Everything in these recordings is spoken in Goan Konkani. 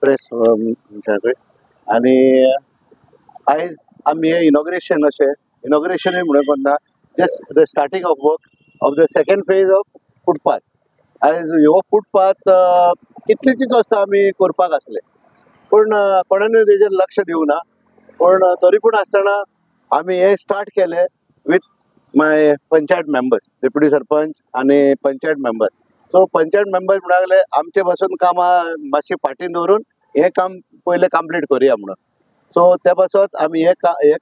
प्रेस मनशाकय. आनी आयज आमी हें इनॉग्रेशन, अशें इनॉग्रेशनूय म्हणूंक ना, just the starting of work of the second phase of footpath. आयज हो फुटपाथ कितलींशींच वर्सां आमी करपाक आसले, पूण कोणानूय तेजेर लक्ष दिवना. पूण तरी पूण आसतना आमी हें स्टार्ट केलें with my panchayat members, deputy sarpanch आनी panchayat member. So panchayat member म्हणूंक लागले आमचे पासून कामां मातशी फाटीं दवरून हें काम पयलें कंप्लीट करुया म्हणून. सो ते पासत आमी हें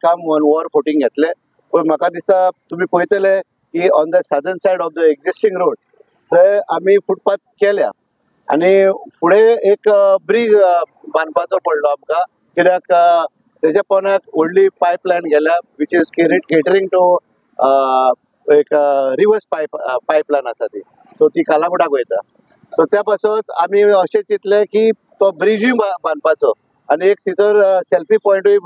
काम वॉर फुटींग घेतलें. पूण म्हाका दिसता तुमी पळयतले की on the southern side of the existing road थंय आमी फुटपाथ केल्या आनी फुडें एक ब्रीज बांदपाचो पडलो आमकां, कित्याक तेज्या पोंदाक व्हडली पायपलायन गेल्या which is catering to एक रिवर्स पायपलायन आसा ती. सो ती कालांगुटाक वयता. सो त्या पासत आमी अशें चिंतलें की तो ब्रिजूय बांदपाचो आनी एक थंयसर सेल्फी पॉयंटूय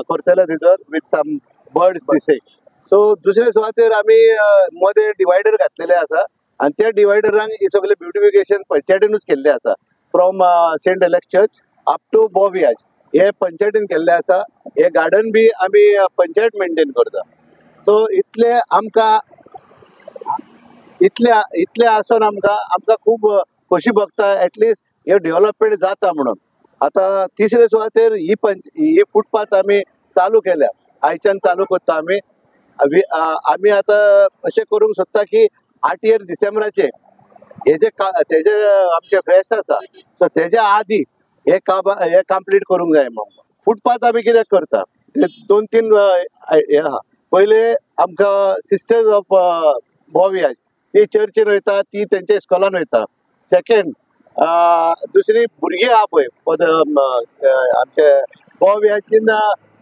करतले थंयसर विथ सम बर्ड्स दिसेक. सो दुसरे सुवातेर आमी मदें डिवायडर घातलेले आसा आनी त्या डिवायडरांक ही सगळें ब्युटिफिकेशन पंचायतीनूच केल्लें आसा. From Saint Alex church up to Bom Viage हे पंचायतीन केल्लें आसा. हे गार्डन बी आमी पंचायत मेंटेन करता. सो इतले आमकां इतले इतले आसून आमकां आमकां खूब खोशी भोगता, एटलिस्ट हे डेवलपमेंट जाता म्हणून. आतां तिसरे सुवातेर ही पंच ही फुटपाथ आमी चालू केल्या, आयच्यान चालू करता आमी. आमी आतां अशें करूंक सोदता की 8 डिसेंबराचे हे जे तेजे आमचे फेस्त आसा, सो तेज्या आदी हे काम हे कंप्लीट करूंक जाय. मग फुटपाथ आमी कित्याक करता ते 2-3 हे आहा. पयले आमकां सिस्टर्स ऑफ बोवियाज ती चर्चीन वयता, ती तेंच्या इस्कॉलान वयता. सेकेंड दुसरी भुरगीं आहा पळय आमचे बोवियाजीन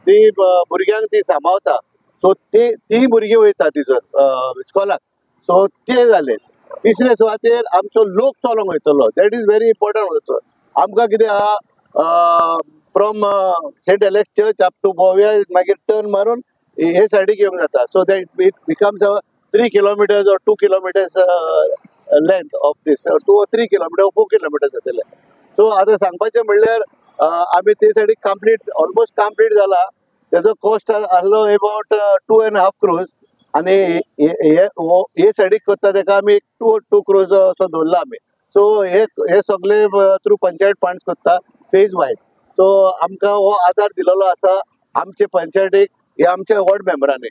ती भुरग्यांक ती सांबाळता. सो ती ती भुरगीं वयता थंयसर इस्कॉलाक. सो ते जाले. तिसरे सुवातेर आमचो लोक चलोंक वयतलो, that is very important also. आमकां कितें आहा, from Saint Alex church up to Bom Viage मागीर टर्न मारून हे सायडीक येवंक जाता. So that it becomes a 3 kilometers or 2 kilometers length of this, 2 or 3 kilometer, 4 kilometers जातले. सो आतां सांगपाचें म्हणल्यार आमी ते सायडीक कंप्लीट ऑलमोस्ट कंप्लीट जाला. तेजो कॉस्ट आहलो अबाउट 2.5 crores. आनी हे सायडीक करता तेका आमी 2 crores असो दवरला आमी. सो हे हे सगळे थ्रू पंचायत फंड्स करता फेज वायज. सो आमकां हो आदार दिलेलो आसा आमचे पंचायतीक, हे आमच्या वॉर्ड मेंबरांनी.